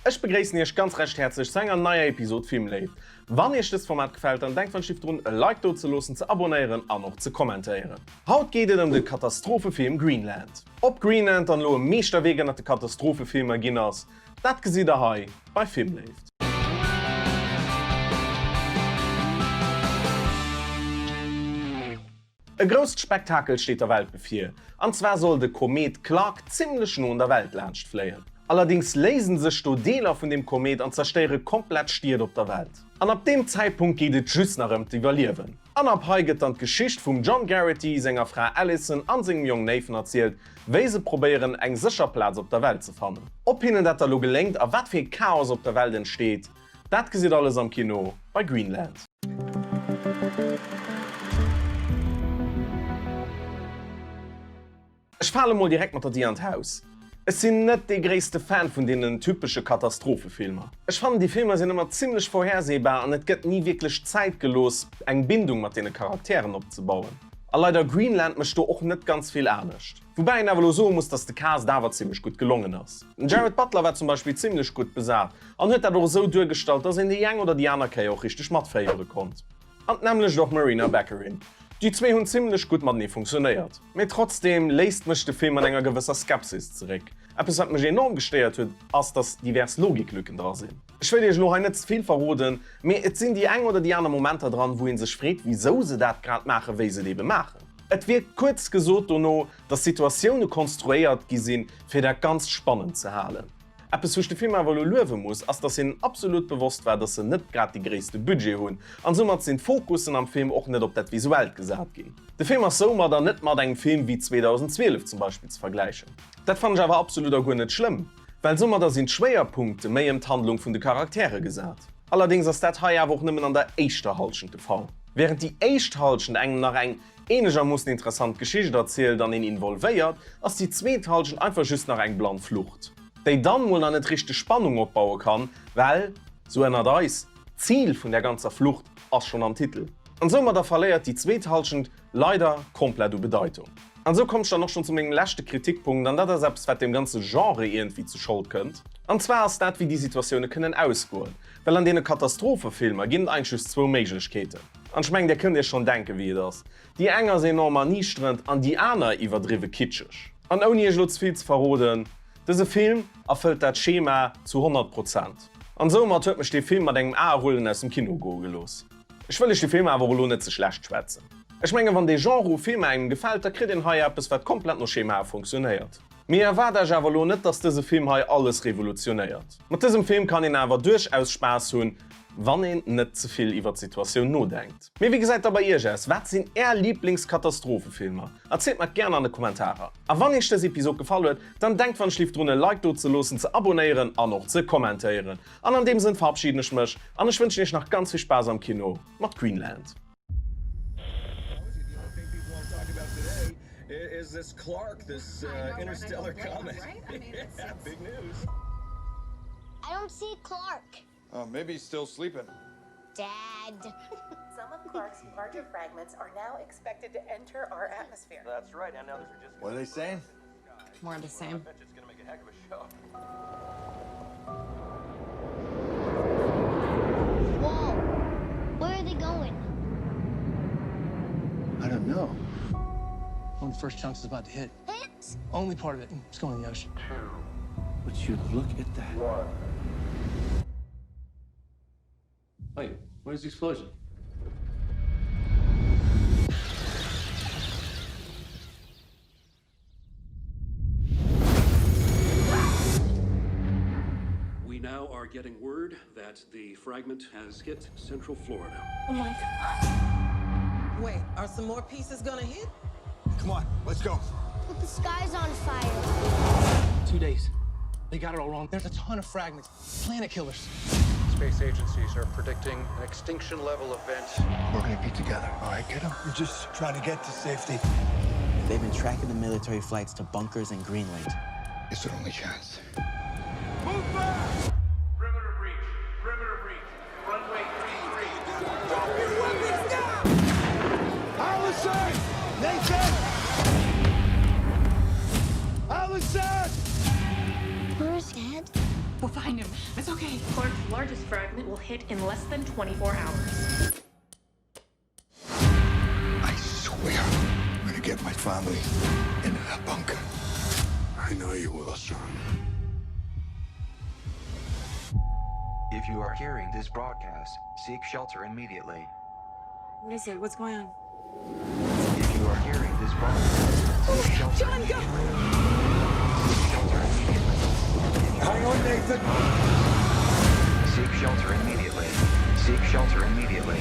Ech begréissen iech ganz recht häerzlech zu enger neier Episode Filmléift. Wann iech dëst Format gefält, dann denkt wann Schiff drun e Like do ze loossen, ze abonnéieren an och ze kommentéieren. Haut geet et ëm de Katastrophefilm Greenland. Ob Greenland dann elo e Meeschterwierk ënnert de Katastrophefilmer ginn ass, dat gesitt der hei bei Filmléift. E grousst Spektakel steet der Welt bevir, an zwar soll de Komet Clark zimmlech no un der Welt laanscht fléien. Allerdings léisen sech do Deeler vun deem Komet an zerstéiere komplett Stied op der Welt. An ab deem Zäitpunkt geet et just nach ëm d'Iwwerliewen. An ab hei gëtt dann d'Geschicht vum John Garrity, senger Fra Allison an sengem Jong Nathan erzielt, wéi se probéieren eng sécher Plaz op der Welt ze fannen. Ob hinnen dat da lo geléngt a wat fir ee Chaos op der Welt entsteet, dat gesitt alles am Kino bei Greenland. Ech fale mol direkt mat der Dier an d'Haus, Ech sinn net dee gréisste Fan vun deenen typesche Katastrophefilmer. Ech fannen déi Filmer sinn ëmmer zimlech vorhersehbar an et gëtt ni wierklech Zäit gelooss eng Bindung mat deene Charakteren opzebauen. A leider Greenland mécht do och net ganz vill anescht. Woubäi een awer elo soe muss, dass de Cast awer zimlech gutt gelongen ass. Den Gerard Butler war zum Beispill zimlech gutt besat an huet dat och esou duergestallt, dass een déi eng oder déi aner Kéier och richteg matféiwere konnt. An d'nämmlecht och Morena Baccarin. Déi zwee hunn zimlech gutt matenee funktionéiert. Mee trotzdeem léisst mech de Film mat enger gewësser Skepsis zeréck. Eppes wat mech enorm gestéiert huet, ass dass divers Logiklücken dra sinn. Ech wëll iech elo hei net ze vill verroden, mee et sinn déi eng oder déi aner Momenter dran, wou een sech freet, wisou se dat grad maachen, wéi se et ebe maachen. Et wierkt kuerz gesot dono, dass Situatioune konstruéiert gi sinn, fir dat Ganzt spannend ze halen. Eppes wou ech de Film awer elo luewe muss, ass dass hinnen absolut bewosst war, dass se net grad dee gréisste Budget hunn an soumat sinn d'Fokussen am Film och net op dat Visuellt gesat ginn. De Film ass soumadder net mat engem Film wéi 2012 zum Beispill ze vergläichen. Dat fannen ech awer absolut a guer net schlëmm, well soumadder sinn d'Schwéierpunkte méi ëm d'Handlung vun de Charaktere gesat. Allerdéngs ass dat hei awer och nëmmen an der éischter Halschent de Fall. Während déi éischt Halschent engem nach eng eenegermoossen interessant Geschicht erzielt an een involvéiert, ass déi zweet Halschent einfach just nach eng blann Flucht, déi dann mol nach net richteg Spannung opbaue kann, well, sou ënnert eis, d'Zil vun der ganzer Flucht ass schonn am Titel. An soumadder verléiert déi zweet Halschent leider komplett u Bedeitung. An sou komm ech dann och schonn zu mengem leschte Kritikpunkt, an dat ass eppes wat dem ganze Genre iergendwéi zu Schold kënnt, an zwar ass dat wéi déi Situatioune kënnen ausgoen, well an deene Katastrophefilmer ginn et eigentlech just zwou Méiglechkeeten. An ech mengen, dir kënnt iech schonn denken, wéi et ass. Déi eng ass enorm erniichterend an déi aner iwwerdriwwe kitscheg. An ouni iech elo ze vill ze verroden, dëse Film erfëllt dat Schema zu 100 Prozent. An soumat huet mech dee Film mat engem Aerullen aus dem Kino goe gelooss. Ech wëll iech de Film awer och elo net ze schlecht schwätzen. Ech mengen, wann dee Genre u Filmer engem gefält, da kritt een hei eppes, wat komplett no Schema funktionéiert. Mee erwaart Iech awer elo net, dass dëse Film hei alles revolutionéiert. Mat dësem Film kann een awer duerchaus Spaass hunn, wann een net ze vill iwwer d'Situatioun nodenkt. Mee wéi gesäit da bei Iech aus? Wat sinn Är Liiblingskatastrophefilmer? Erzielt mer et gären an de Kommentarer. A wann Iech dës Episod gefall huet, dann denkt wann ech lift drun e Like do ze loossen, ze abonéieren an och ze kommentéieren. An an deem Sënn verabschieden ech mech an ech wënschen Iech nach ganz vill Spaass am Kino mat Greenland. Is this Clark, this uh, interstellar comet? Right? I mean, it's, yeah, big news. I don't see Clark. Oh, maybe he's still sleeping. Dad. Some of Clark's larger fragments are now expected to enter our atmosphere. That's right. And others are just. What are they saying? More of the same. Whoa. Where are they going? I don't know. One of the first chunks is about to hit. Hit? Only part of it. It's going in the ocean. Two. Would you look at that? One. Wait, where's the explosion? We now are getting word that the fragment has hit Central Florida. Oh my God. Wait, are some more pieces gonna hit? Come on, let's go. But the sky's on fire. Two days. They got it all wrong. There's a ton of fragments. Planet killers. Space agencies are predicting an extinction level event. We're gonna be together, all right, kiddo? We're just trying to get to safety. They've been tracking the military flights to bunkers in Greenland. It's our only chance. Move back! Perimeter breach. Perimeter breach. Runway 33. Drop your weapons now! Allison! Nathan! Allison! Where's Dad? We'll find him. It's okay. Clark's largest fragment will hit in less than 24 hours. I swear I'm gonna get my family into that bunker. I know you will, son. If you are hearing this broadcast, seek shelter immediately. What is it? What's going on? If you are hearing this broadcast, seek shelter John, go! Seek shelter immediately. Hang on, Nathan. Seek shelter immediately. Seek shelter immediately.